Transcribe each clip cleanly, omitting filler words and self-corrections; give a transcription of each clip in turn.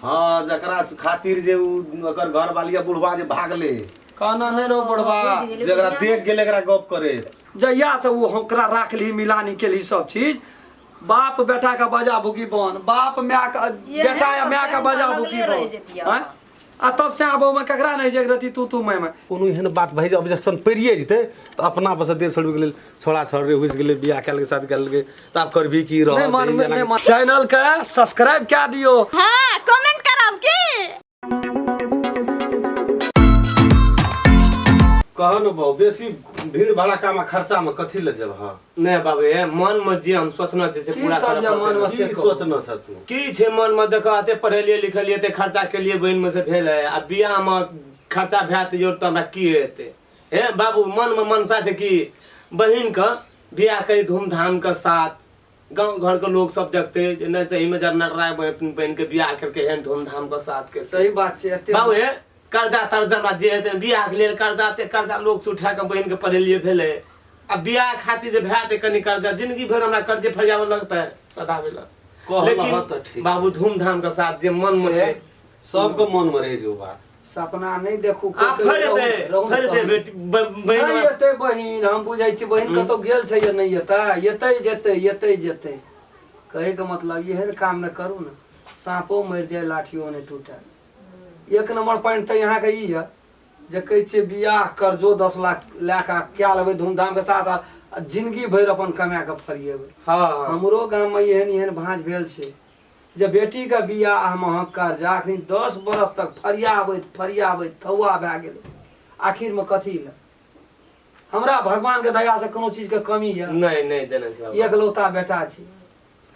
हाँ, जकरा से खातिर जे उ ओकर घर वाली बुढ़वा जे भागले। कहना नहीं रो बुढ़वा। बुझि गेलियै, जकरा बुढ़िया देख गेल एकरा गप करे। जहिया से ओ ओकरा राख ली मिलानी के ली सब चीज, बाप बेटा के बजा भुकी बन, बाप माय के बेटा या माय के बजा भुकी बन, आँय? आ तब से आबो में ककरा नहीं जग रहती तू तू मैं मैं। कोनो एहन बात भए जे ऑब्जेक्शन पड़िए जेतै तऽ अपना पर से देह छोड़बैके लेल छोड़ा छोड़ रे हुसि गेलै, बियाह कए लेलकै, शादी कए लेलकै, तऽ आब करबही की रह नहीं मन में नहीं मन। चैनल के सब्सक्राइब क्या दियो। हाँ, कमेंट करब की। कहो ने बहु, बेसी भीड़ भड़ाका में खर्चा में कथी ले जेबह? नहीं बाबू, हे मन में जे हम सोचना छै से की पूरा सब करऽ जे पड़तै। मन में से की कहू। सोचना छ तू? की छै मन में? देखो, एते पढ़ेलियै लिखलियै, एते खर्चा केलियै, बहिन में से भेल है, आ बियाह में खर्चा भए जेतै तऽ हमरा की हेतै? हे बाबू, मन में मनसा छै कि बहिन के बियाह करी धूमधाम के साथ, गाँव घर के लोग सब देखते जे नहीं सही में जब नटराय बहिन के बियाह करके एहन धूमधाम के साथ के। सही बात छै। एते बाबू, हे कर्जा तर्जा हमरा जे हेतै बियाह के लेल, कर्जा ते कर्जा लोग से उठा के बहिन के पढ़ेलियै भेलै, आ बियाह खातिर जे भए जेतै कनि कर्जा, जिंदगी भरि हमरा कर्जे फरियाबऽ लगतै सदाबै लए। कहलह लेकिन तऽ ठीक। बाबू, धूमधाम के साथ जे मन में छै। सबके मन में रहै छै ओ बात। सपना नहीं देखू। आ फेर एतै, फेर एतै बेटी बहिन। नहीं एतै बहिन, हम बुझै छी बहिन कतौ गेल छै या नहीं एतै, एतै जेतै, एतै जेतै। कहै के मतलब एहन काम न करू ने साँपो मरि जाय लाठियो नहि टूटे। एक नंबर पॉइंट तऽ यहाँके ई यऽ जे कहै छियै बियाह कर्जो 10 लाख लए कऽ कए लेबै धूमधाम के साथ आ जिंदगी भरि अपन कमा कऽ फरिएबै। हमरो गाममे एहन एहन भाँज भेल छै जे बेटीके बियाह महक कर्जा अखनी 10 बरस तक फरियाबैत फरियाबैत थौआ भए गेलै, आखिरमे कथी लए? हमरा भगवानके दयासँ कोनो चीजके कमी यऽ? नहीं, नहीं देने छै बाबा। एकलौता बेटा छी।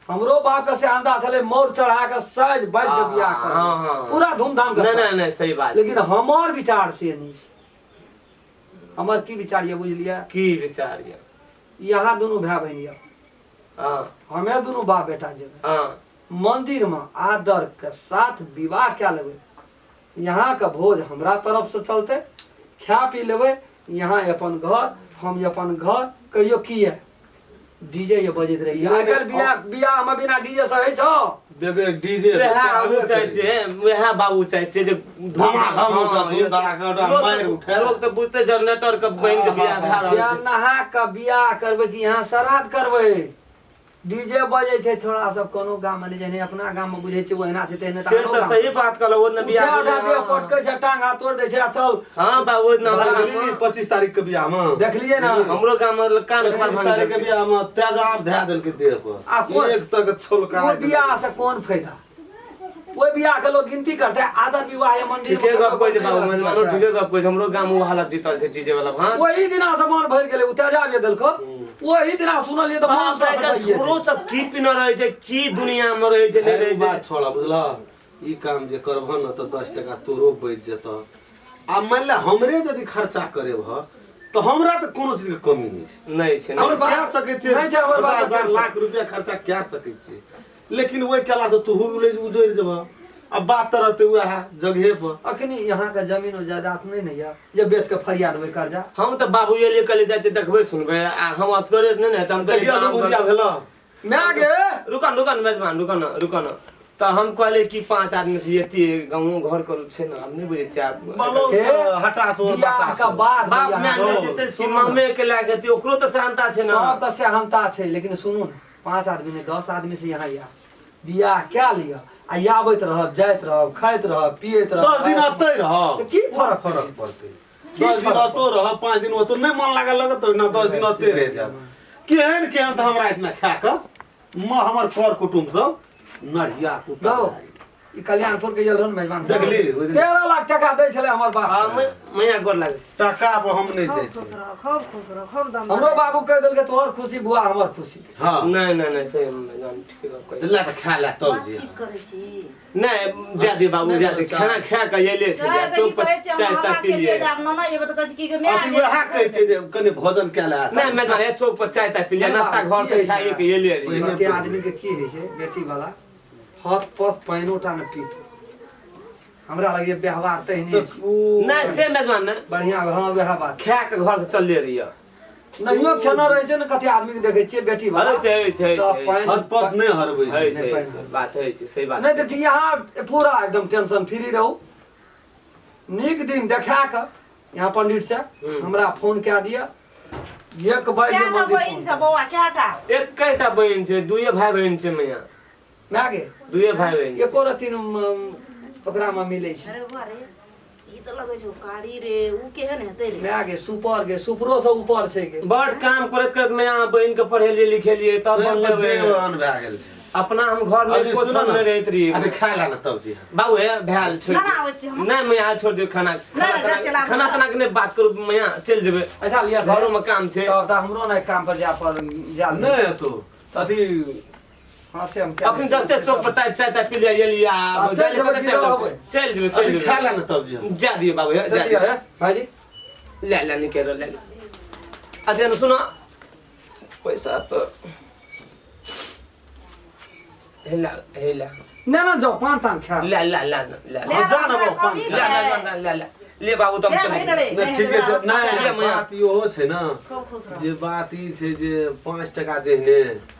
हमरो बाप के से अंदाज छलै मोर चढ़ा के साज बाज के बियाह कर पूरा धूमधाम के नहीं, साथ। नहीं, नहीं, सही बात। लेकिन हमर विचार से नहीं छै। हमर की विचार यऽ बुझलियै? की विचार यऽ? यहाँ दुनू भाय बहिन यऽ, हमे दुनू बाप बेटा जेबै मंदिर में, आदर के साथ विवाह कए लेबै, यहाँ के भोज हमरा तरफ से चलते, खा पी लेबै, यहाँ अपन घर हम अपन घर। कहियो की है डीजे ये बजैत रही। आइ काल्हि बियाह बियाह में बिना डीजे से होइ छौ? बेबे डीजे वएह हमहूँ चाहै छियै, वएह बाबू चाहै छियै जे धमाधम उठत, धूम धड़ाका उठत, मारि उठे। लोक तऽ बुझतै जनरेटर के बनि के बियाह भए रहल बियाह छै। नहा के बियाह करबै कि यहाँ श्राद्ध करबै? डीजे बजै छै, छोड़ा सब कोनो गाम में नहि जेहने अपना गाम में बुझै छै ओहिना छै तेहने। से तऽ सही बात कहलहुँ, ओ ने बियाह उठा उठा दे पटकै छै, टांग हाथ तोड़ दै छै आ चल। हाँ बाबू, ओहि दिना हमरा गाम देखली 25 तारीख के बियाह में देखलियै ने? हमरो गाम में कान कपार 25 भांगि तारीख के देलकै। बियाह में तेजाब धए देलकै देह पर। आ कोन- एक तक छोलका। ओ बियाह से कोन फायदा? ओहि बियाह के लोग गिनती करते आदर विवाह या मंदिर में ठीके गप कहै छै करबै, बाबू, अथी मानो करतै। ठीके गप कहै छै, हमरो गाम में ओ हालत बीतल छै डीजे वाला भान। ओही दिना से मन भरि गेलै, ओ तेजाब जे देलको ओही दिना सुनलियै तऽ मन बाप रे, एकर से छोरो सब की पीने रहै छै, की दुनिया में रहै छै, नहि रहै छै। बात छोड़ा बुझलह, ई काम जे करबह ने तऽ 10 टका तोरो बचि जेतह। आ मानि ले हमरे यदि खर्चा करेबह तऽ हमरा तऽ कोनो चीजके कमी नहि छै। नहि छै, हम नहि कए सकै छियै, नहि छै हमर बात। 50,000 लाख रुपया खर्चा कए सकै छियै, लेकिन ओहि केलासँ तूहू उजड़ि जेबह आ बात तऽ रहतै वएह जगहे पर। अखनी यहाँ के जमीन और जायदाद नहीं ने यऽ जे बेच के फरिया देबै कर्जा। हम तऽ बाबू एलियै, कहलियै जाइ छियै देखबै सुनबै, आ हम असगरे नहि ने, तऽ हम कहलियै देखियौ आलू गाम घर- भुजिया भेलह। माय गे। रुकन रुकन मेजबान, रुकन रुकन। तऽ हम कहलियै कि 5 आदमी से एतियै, गाँवो घर के छै ने, हम नहि बुझै छियै आब। बलौ हे, हटा सो बियाह के बाद बाप यहाँ माय नहि छै तऽ कि मामे के लए के एतियै, ओकरो तऽ सेहनता छै ने। सबके सेहनता छै, लेकिन सुनू ने, 5 आदमी नहि 10 आदमी से यहाँ या बियाह कए लिअ आ आबैत रहब, जाइत रहब, खाइत रहब, पियैत रहब। 10 दिन अतै रह तऽ की फरक फरक पड़तै? 10 दिन अतो रह, 5 दिन ओतो नहि मन लागल लगत ना, 10 दिन अते रहि जायब। केहन केहन तऽ हमरा इतना खा कऽ म हमर कर कुटुम्ब सब नढ़िया कुत्ता। गौ, ई कल्याणपुर के गेल रहन मेजबान साहब। देखली ओहि दिन? 13 लाख टका दै छलै हमर बाप। हँ, मैया गोर लागै छै। टका पर हम नहि जाइ खूब खुश छी। रह, खूब खुश रह, खूब दम। हमरो बाबू कहि देलकै तोहर खुशी बुआ हमर खुशी। हँ। नहि नहि नहि, सही मेजबान ठीके गप कहै छै। ला तऽ खा ले तब जी। की करै छी? नहि, दए दे बाबू, दए दे, खाना खा कऽ एले छै चाय चौक पर कहै छै, चाय हम ताय हवा पी के लियै। जे आब नाना एबै तऽ कहै छै की गे माय अथी वएह कहै छै जे कनि भोजन कए ले। नहि मेजबान, हे चौक पर चाय ताय पी लियै, नाश्ता घर से खाइए के एले रहियै। कते आदमी के की होइ छै, बेटी वाला हथ पथ पानिओ टा ने पीत। हमरा लगैए व्यवहार तेहने छै। नहि से मेजबान नहि बढ़िया। हाँ, वएह बात। खा के घर से चलले रहियै। नहियो खेना रहै छै ने कते आदमी के देखै छियै बेटी वाला होइ छै, होइ छै, तऽ होइ छै। पानि हतपत नहि हरबै छै। होइ छै, होइ छै, बात होइ छै, सही बात। नहि तऽ यहाँ पूरा एकदम टेंशन फ्री रहू। नीक दिन देखा कऽ यहाँ पंडित से हमरा फोन कए दिअ, 1 बजे कएटा मंदिर बहिन छ बौआ, कएटा? एकेटा बहिन छै, दुइए भाइ बहिन छै मैया। माय गे, दुइए भाइ बहिन छै। एको रत्ती ओकरा में मिलै छै। अरे वाह रे, ई तऽ लगै छै कारी रे, उ केहन हेतै रे? माय गे, सुपर गे, सुपरो से ऊपर छै गे। बड काम करैत करैत मैया बहिन के पढ़ेलियै लिखेलियै तब बनलै बहिन। आन भए गेल छै। अपना हम घर में अरे एको सुनो क्षण ना। नहि रहैत रहियै। अच्छा खाय ला ना तब जी। बाबू हे भेल छोड़ ना, ना, आबै छी हम। नहि मैया छोड़ दियौ खाना। ना, ना, जा चला। खाना ताना के नहि बात करू मैया, चलि जेबै। अच्छा लिअ घरो में काम छै। तब तऽ हमरो ने काम पर जाय पर जाय नहि हेतौ अथी। हाँ से हम अखन जस्ते चौक पर ताइ चाय ताय पी लिअ एलियै आ आ, चलि जेबै की रहबै? चलि जेबै, चलि अथी जेबै। खाय ला ना तब जी। जा दियौ बाबू हे, जा दिअ दियौ। हे भाईजी। ले ले निकलि ले ले। अथी ने सुनो, पैसा तऽ हेला हेला। ना ना जाओ पान तान खा। ले ले ले ले ले, ले जा ना हमरा बाबू, पान कमी खा। जा छै। जा ले ले ले बाबू तऽ हम ले, चलै बहिन छी। रे, नहि ठीके छै। नहि ले, मैया। बात इहो छै ने खूब खुश रह। जे बात ई छै जे 5 टका जेहने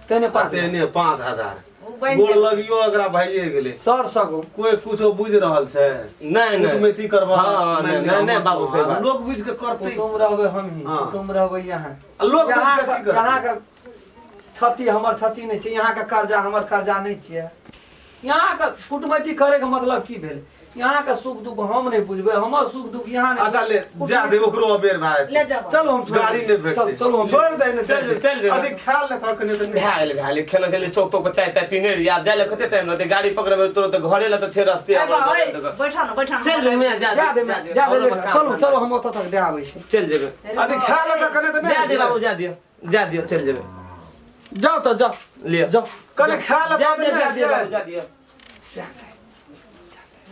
तेने पाँच तेहने 5000 उ बनि गोड़ गेल। लगियो एकरा भइए गेलै। सर सगो कोई कुछो बुझि रहल छै? नहि नहि कुटमैती करबा। हाँ, नहि नहि नहि बाबू सही बात। लोक बुझि के करतै। कुटुम रहबै हम ही, हाँ। कुटुम रहबै यहाँ। आ लोक यहाँ बुझि के की के करतै? यहाँ के क्षति हमर क्षति नहि छै, यहाँ के कर्जा हमर कर्जा नहि छियै। यहाँ के कुटमैती करे के मतलब की भेल? यहाँ के सुख दुख हम नहि बुझबै, हमर सुख दुख यहाँ नहि। अच्छा ले जा दे ओकरो अबेर भए ले जाबो। चलू हम छोड़ गाड़ी नहि भेटतै। चल चलू हम छोड़ दे ने, चल जेबै, चल जेबै। अथी खायल ले थक नहि तऽ नहि। भए गेलै, भए गेलै। खेलऽ खेलै चौक तौक पर चाय ताय पीने रहियै, आब जाय लए कते टाइम लगतै? गाड़ी पकड़बै तुरंत घरे लए तऽ छै रस्ते। ए बा, ओए, चलि बैठा न, बैठा न। जेबै मैया, जा जा दे जा जा दे घरोमे काम चलू धंधा। चलू हम ओतऽ तक दे आबै छी। चलि जेबै। अथी खायल ले तऽ कने तऽ नहि। जा दे बाबू, जा दियौ, जा दियौ, चलि जेबै। जाओ तऽ जाओ, लिअ। जाओ। कने खायल ले जा तऽ दियौ, जा नहि दियौ बाबू, हेतै। जा दियौ।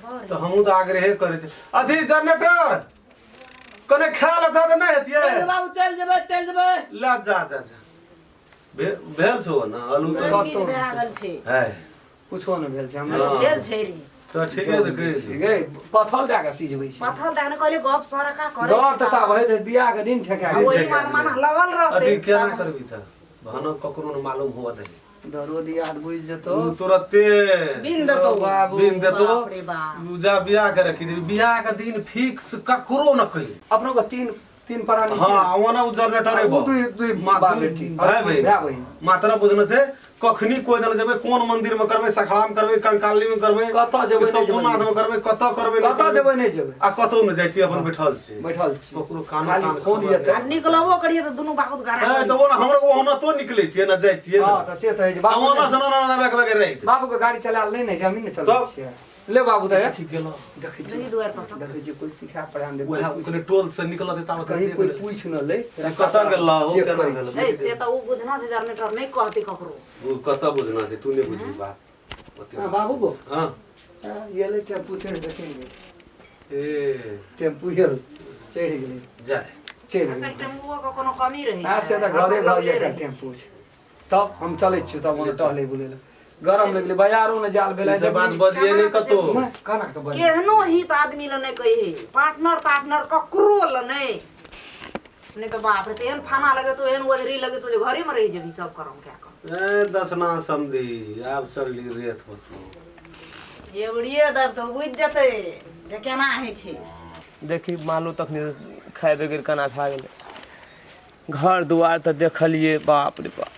तऽ हमहूँ तऽ आग्रहे करै छी। अथी जनरेटर कने खायल ले तऽ नहि हेतियै। चलि जेबै बाबू, चलि जेबै, चलि जेबै। ला जा जा जा भेल छौ ने आलू तऽ सब चीज भए गेल छै। है कुछो नहि भेल छै हमरा। हाँ। भेल छै रे। तऽ ठीके तऽ कहै छी। गे पथल दए कऽ सिझबै छै। पथल दए कऽ कहलियै गप सरका करै डर छै तऽ ता भए जेतै, बियाह के दिन ठेका आ गेल। ओही मन मन लगल रहतै। अथी केना करबी तऽ भानक ककरो ने मालूम हुअ दही। दरो दियाद बुझि जेतौ उ तुरते बिन देतौ। बाबू। बिन देतौ। बाप रे बाप। उ जा बियाह के रखी देबी, बियाह के दिन फिक्स ककरो न कही। अपनो के तीन तीन प्राणी छै। हाँ ओना उ जनरेटरे उ दुई दुई बाप बेटी भाई बहिन। भाय बहिन। मात्रा बुझने छै कखनी कोइ जन जेबै, कोन मंदिर में करबै, सखड़ा में करबै, कंकाली में करबै, कतऽ जेबै, नहि जेबै। सोमनाथ में करबै, कतऽ करबै, नहि कतऽ करबै। जेबै नहि जेबै, आ कतौ नहि जाइ छी, अपन बैठल छी। बैठल छी। ककरो कानो खाली कान फोन खबर एतै। आ निकलबो करियै तऽ दुनू बाबू गरा नहि। तऽ ओना हमरो ओना तो निकलै छियै ने, जाइ छियै हाँ ने। तऽ से तऽ होइ छै। आ बाबू ओना से ना ना बैग बैग रहित। बाबू के गाड़ी चलायल नहि ने छै, हमही ने चलबै तब? छियै। ले बाबू तऽ देखी गेलो। देखै छी, रही दुआर पर सब। देखै छी कोइ सिखा पढ़ा दे, उएह ओकरे टोल से निकलत ताबत कहीं कोइ पूछि न ले कतऽ गेल हो, चेक केना करै गेल? छी। ए से तऽ उ बुझना छै जनरेटर नहि कहतै ककरो। ओ कतऽ बुझना छै, तू नहि बुझबी बात ओते। हाँ, बाबू गो हाँ गेलै टेम्पू चढ़ि कऽ चलि गेलै। ए टेम्पू गेल चढ़ि गेलै, जा दे। चलि एकर गेलै। टेम्पुओ के कोनो कमी रहै हाँ से तऽ घरे घर एकर टेम्पू छै। तब हम चलै छियौ, तब ओने टहलै बुलै लए। गरम लगलै, बाजारो ने जाल भेलै। ई सब बात बजिए नहि कतौ। केना तऽ बजबै? केहनो हित आदमी लए नहि कही, पार्टनर तार्टनर ककरो लए नहि। नहि तऽ बाप रे तेहन फाना लगेतौ, एहन ओझरी लगेतौ जे घरे में रहि जेबही सब करम कए कऽ। ए दसना समधी आब चलली रेत होतौ। एवड़िए दब तऽ बुझि जेतै जे केना होइ छै। देखी मालो तखनी खाय बगैर केना भए गेलै। घर दुआर तऽ देखलियै, बाप रे बाप,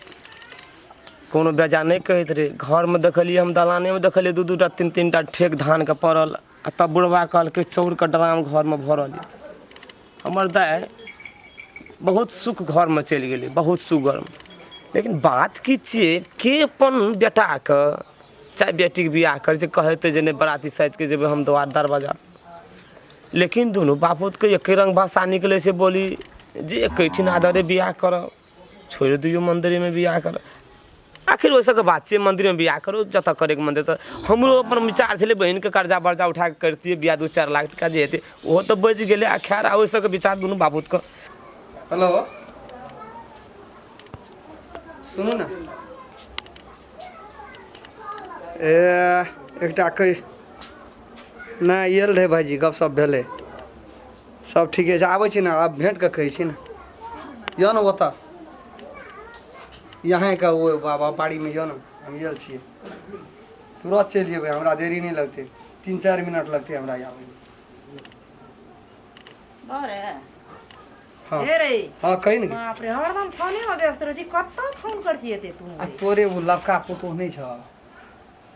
कोनो बेजा नहि कहैत रहै। घरमे देखलियै हम, दलानेमे देखलियै दू दूटा तीन तीन टा ठेक धानके पड़ल। आ तब बुढ़बा कहलकै चाउरके ड्राम घरमे भरल यऽ। हमर दाइ बहुत सुख घरमे चलि गेलै, बहुत सुख घरमे। लेकिन बात की छियै, के अपन बेटाके चाहे बेटीके बियाह करै छै कहतै जे नहि बराती साजिके जेबै हम द्वार दरवाजा। लेकिन दुनू बापूतके एके रङ्ग भाषा निकलै छै बोली, जे एकेठिन आदरे बियाह करब, छोड़ि दियौ मन्दिरमे बियाह करब। आखिर ओहि सबके बात छियै, मन्दिरमे बियाह करू जतऽ करैके मन तऽ। हमरो अपन विचार छलै बहिनके कर्जा बर्जा उठा कऽ करितियै बियाह, 2-4 लाख टका जे हेतै ओहो तऽ बचि गेलै। आ खैर ओहि सबके विचार दुनू बापूतके। हेलो सुनू ने, ए एकटा कहि नहि आयल रहै भाइजी, गपशप भेलै, सब ठीके छै। आबै छी ने, आब भेँट कऽ कहै छी ने। यऽ ने ओतऽ यहाँके ओ बाबा बाड़ीमे यऽ ने, हम आयल छियै, तुरत चलि जेबै, हमरा देरी नहि लगतै, 3-4 मिनट लगतै हमरा आबैमे। बरे हाँ। हे रे। हाँ, कही ने। बाप रे, हरदम फोने में व्यस्त रहै छी, कतऽ फोन कर छी एते तू? आ तोरे ओ लबका पुतोह नहि छ?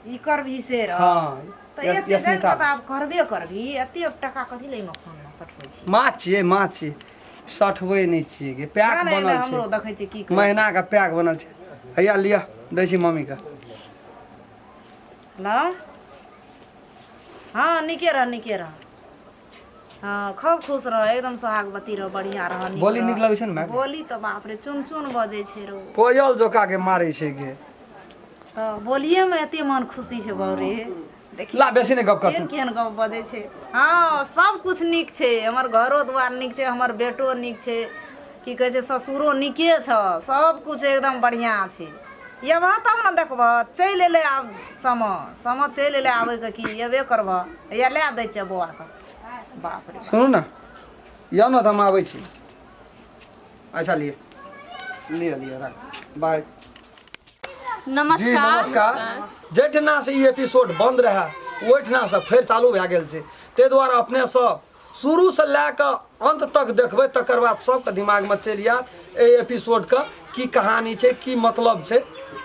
ई करबही से रह। हाँ। तऽ एते जानि अस्मिता। कऽ तऽ आब करबे करबही, एते टका कथी लए फोन में सठबै छी? माछ छियै, माछ छियै, सठबै नहि छियै गे, पैक नहि, बनल हमरो छै। देखै छी की करै। महीना के पैक बनल छै। हैया लिअ, दै छी मम्मीके। हेलो, हाँ, नीके रह, नीके रह, हाँ, खूब खुश रह, एकदम सोहागवती रह, बढ़िया रह, नीक बोली रह। नीक लगै छै ने माय? बोली तऽ बाप रे, चुन चुन बजै छै रो। कोयल जोका के मारै छै गे। तऽ बोलिए में एते मन खुशी छै बाउ रे, देखी। ला, बेसी नहि गप केहन करतौ। केहन गप बजै छै। हाँ, सब कुछ नीक छै, हमर घरो दुआर नीक छै, हमर बेटो नीक छै, की कहै छै, ससुरो नीके छ, सब कुछ एकदम बढ़िआँ छै। एबह तब ने देखबह। चलि एलै आब समय, समय चलि एलै आबैके, की एबे करबह? हैया लए दै छियै बौआके, बाप रे। सुनू ने, यऽ ने तऽ हम आबै छी। अच्छा, लिअ लिअ लिअ, राख, बाय जी। नमस्कार। नमस्कार। जाहिठिना से ई एपिसोड बंद रहए, ओहिठिना से फेर चालू भए गेल छै। ताहि दुआरे अपने सब शुरूसँ लए कऽ अन्त तक देखबै, तकर बाद सबके दिमागमे चलि आयत एहि एपिसोडके की कहानी छै, की मतलब छै,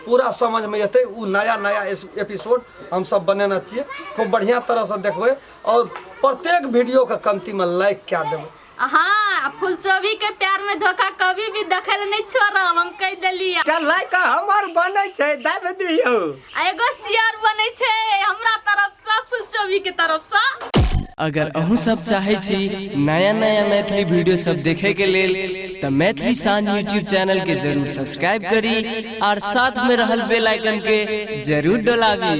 पूरा समझमे एतै। ओ नया नया एपिसोड हमसब बनेने छियै, खूब बढ़िआँ तरहसँ देखबै आओर प्रत्येक वीडियोके कमतीमे लाइक कए देबै। हाँ, फुलचोभी के प्यार में धोखा कभी भी देखै लए नहीं छोड़ब, हम कह देली। चल, लाइक हमर बनै छै, दाबि दियौ। आ एगो शेयर बनै छै हमरा तरफ से, फुलचोभी के तरफ से। अगर अहूँ सब चाहै छी नया नया मैथिली वीडियो सब देखे के लेल, तऽ मैथिली शान यूट्यूब चैनल के जरूर सब्सक्राइब करी और साथ में रहल बेल आइकन के जरूर डोलाबी।